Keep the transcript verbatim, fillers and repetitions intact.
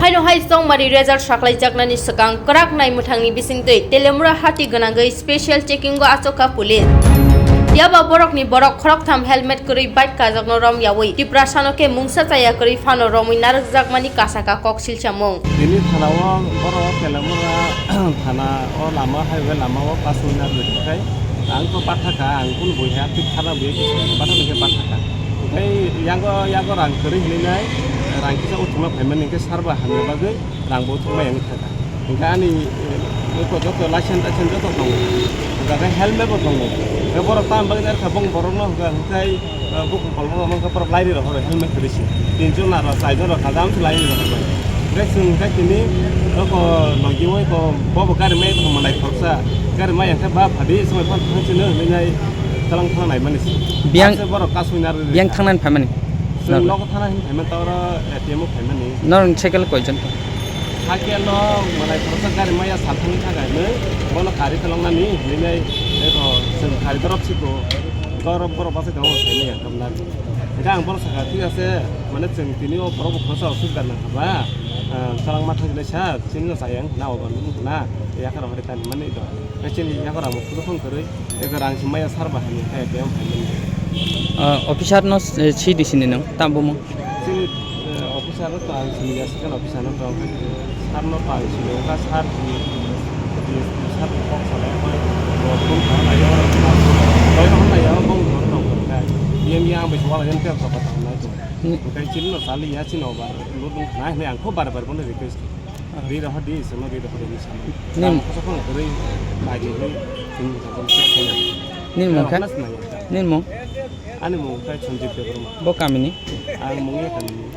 Haino hai chongmari result saklaijaknani swkang kwrak nai mwthangni bisingtwi Telemura hati gwnangwi special checking o achukha police. Phiya ba borokni borok khoroktham helmet kwrwi bike kajakno rom yawi Tiprasano khe mungsa chaya kwrwi phano romwi narwkjakmani kasaka kok silchamung. Tini thana o borok Telemura thana o lama highway lama o pass wngna rwkhe ang to pathaka ang kunu buiha twi khana buiha kisa pathakha khe pathaka. Tei yago yago rang kwrwi hinwi nai rang kisa uthukna phaimani hwnkhe sar ba hamya bagwi rang bo uthukmai ang thangkha. Hwnkhe ani eh, joto joto license taisen joto tongo. Hwnkhe helmet bo tongo. Hwnkhe borok tamo bagwi narwkha bong borokno hwnkha hwnkhe eh, bukhuk kolmo rok hwnkhe borok lairi rok horo helmet kwrwi se. Tin jon na rok chai jon rok kha jang se lairi rok horo. Hwnkhe chwng hwnkhe tini oko logi oi ko bobo gari mai thangma nai khoroksa. Gari mai hwnkhe ba phadi swmai phano thang sino hinwi nai. Talang thana naimani se. Biyang Ase borok kasui narwk biyang rikha. Thangnani phaimani. Chwng nogo thana hin phaimani ta oro A T M o phaimani. Norok cycle koijon? Cycle no malai khoroksa gari maya sal thangwi thangkha hinwi bono kari tolongnani hinwi nai eko chwng kari dorop siko dorop borok bachai tongo saimai ang kamnani. Hwnkhe ang bono sakha thik ase mane chwng tini o borok bo khoroksa osubida nangkha ba ah, talang ma thangkha sir chini no chayang na obo nung na yakar hore tani mani do. Chini yakar amo kudo phone kwrwi. Eko rang si maya sar bahai ni kaya kaya phai mani. Ah, officer no, eh, si di sini nang, tamo mo. Chini, eh, officer no to ang sini ya second officer no to ang sar no to ang sini ka sar di, di sar di kok sala ko ko phone ko na yo ko na yo bong ko no ko ka. Ye mi ang be wala yen ka ko ta na to. Hmm. Ko kai chini no sali ya chini obar lo dong na ne ang ko bar bar bono request. Ri rw di, sono ri rw di, sono. Nim- Tamo kosa phone kwrwi, bai di, sini kosa phone kwrwi. Nin mung kha? Hwnna sinai. Nin mung? Ani mung khe Sanjib Debbarma. Bo kamini? Ang mung ya kamini.